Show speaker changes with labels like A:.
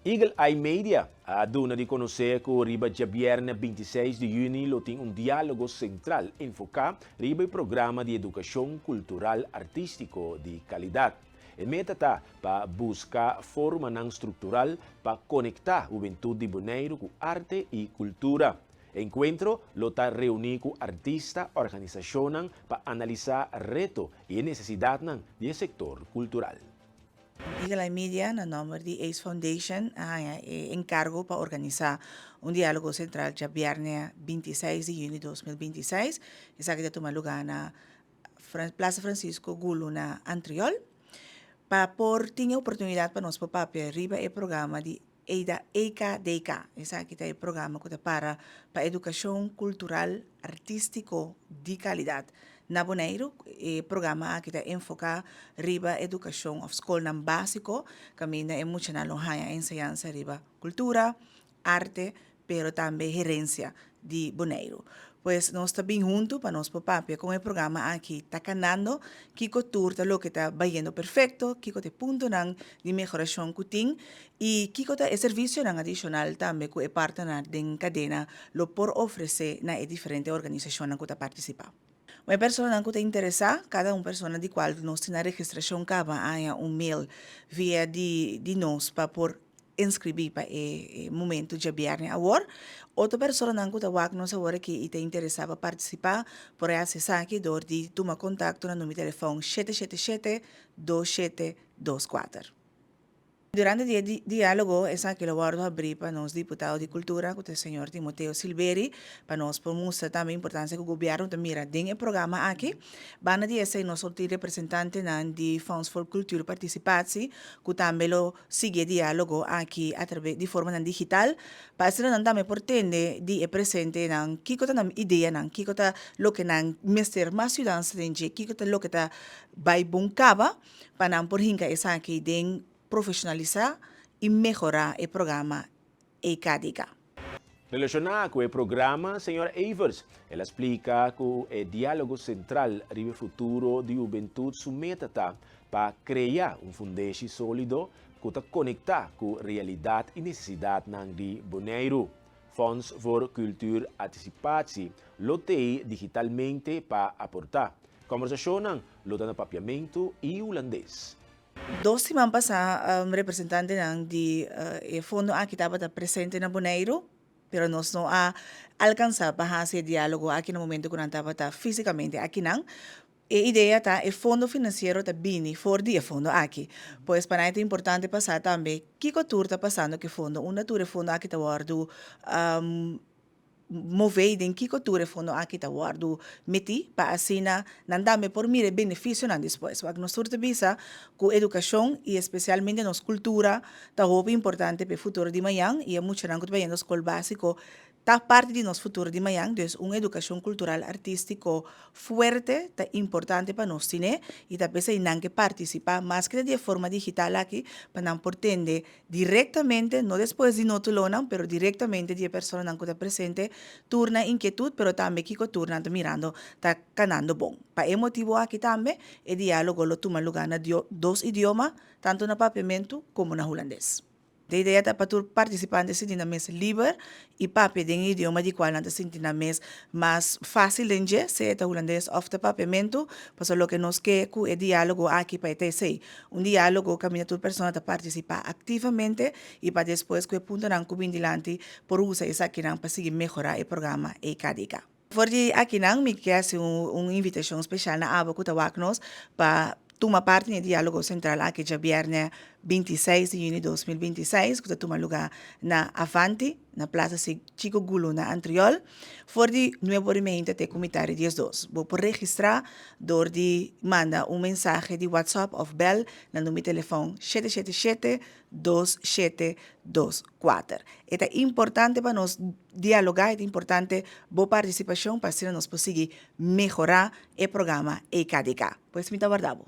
A: Eagle Eye Media a duna di konosé ku riba djabièrnè 26 di yüni lo tin un diálogo sentral enfoká riba e programa di edukashon kultural artístiko di kalidat. E meta ta pa buska formanan struktural pa konektá hubentut di Boneiru ku arte i kultura. E enkuentro lo ta reuní ku artista, organisashonnan pa analisá reto i e nesesidatnan di e sektor kultural.
B: Eagle Eye Media na nòmber di ace Foundation a haña e enkargo pa organisá un diálogo sentral djabièrnè 26 di yüni 2026. Esaki ta tuma lugá na Plaza Francisco Gulu na Antriol. Pa por tin e oportunidat pa nos por papia riba e programa di EIDA EKDK. Esaki ta e programa ku ta para pa edukashon kultural artístiko di kalidat na Boneiru. E programa aki ta enfoká riba edukashon òf skolnan básiko kaminda e muchanan lo haña enseñansa riba kultura, arte pero tambe herensia di Boneiru. Pues nos ta bin huntu pa nos por papia kon e programa aki ta kanando, kiko tur ta loke ta bayendo perfekto, kiko ta e puntonan di mehorashon ku tin i kiko ta e servisionan adishonal tambe ku e partnernan den kadena lo por ofresé na e diferente organisashonnan ku ta partisipá. E personanan ku ta interesá, kada un persona di kual nos tin na registrashon kaba a haña un mail via di di nos pa por inskribí pa e momento djabièrnè awor. Otro personanan ku ta wak nos awor aki i ta interesá pa partisipá por hasi esaki dor di tuma kontakto na numero di telefòn 777 2724. Durante di e diálogo esaki lo wòrdu habrí pa nos diputado di kultura ku ta señor Timoteo Silveri pa nos por mustra tambe importansia ku gobièrnu ta mira den e programa aki. Banda di esei nos lo tin representantenan di Fonds voor Cultuurparticipatie ku tambe lo sigui e diálogo aki atraves di formanan digital pa asina nan tambe por tende di e presentenan kiko ta nan ideanan, kiko ta loke nan mester mas yudansa den dje, kiko ta loke ta bai bon kaba pa nan por hinka esaki den profeshonalisá i mehorá e programa EKDK.
A: Relashoná ku e programa, señor Evers, el a splika ku e diálogo sentral riba e futuro di hubentut su meta ta pa krea un fundeshi sólido ku ta konektá ku realidat i nesesidatnan di Boneiru. Fonds voor Cultuurparticipatie lo t'ei digitalmente pa aportá. Kòmbersashonnan lo ta na papiamentu i hulandes.
B: Dos siman pasá representantenan di e fondo aki tabata presente na Boneiru, pero nos no a alkansá pa hasi e diálogo aki na momento ku nan tabata físikamente akinan. E idea ta e fondo finansiero ta bini for di e fondo aki. Pues pa nan e ta importante pa sa tambe kiko tur ta pasando ku e fondo, unda tur e fondo aki ta wòrdu move den kiko tur e fondo aki ta wòrdu metí pa asina nan tambe por mira e benefisionan despues. Wak nos tur ta bisa ku edukashon i espesialmente nos kultura ta hopi importante pa e futuro di mañan i e muchanan ku ta bayendo skol básiko ta parti di nos futuro di mañan. Dus un edukashon kultural artístiko fuerte ta importante pa nos tine i ta p'esei nan ke partisipá maske ta di e forma digital aki pa nan por tende Direktamente, no despues di notulonan, pero direktamente di e personanan ku ta presente, tur nan inkietut, pero tambe kiko tur nan ta mirando ta kanando bon. Pa e motibu aki tambe, e diálogo lo tuma lugá na dos idioma, tantu na papiamentu komo na hulandes. E idea ta pa tur partisipante sinti nan mes liber i papia den e idioma di kual nan ta sinti nan mes mas fásil den dje, sea ta hulandes òf ta papiamentu, pasobra loke nos ke ku e diálogo aki pa e ta esei, un diálogo kaminda tur persona ta partisipá aktivamente i pa despues ku e puntonan ku bin dilanti por usa esakinan pa sigui mehorá e programa EKDK. For di akinan mi ke hasi un invitashon speshal na abo ku ta wak nos pa tuma parti na e diálogo sentral aki djabièrnè 26 di yüni 2026 ku ta tuma lugá na Avanti na Plaza Chico Gulu na Antriol for di nuebe ora i meinta te ku mitad di diesdos. Bo por registrá dor di manda un mensahe di WhatsApp òf bèl na number di telefòn 777 2724. E ta importante pa nos dialogá, e ta importante bo partisipashon pa asina nos por sigui mehorá e programa EKDK. Pues mi ta warda bo.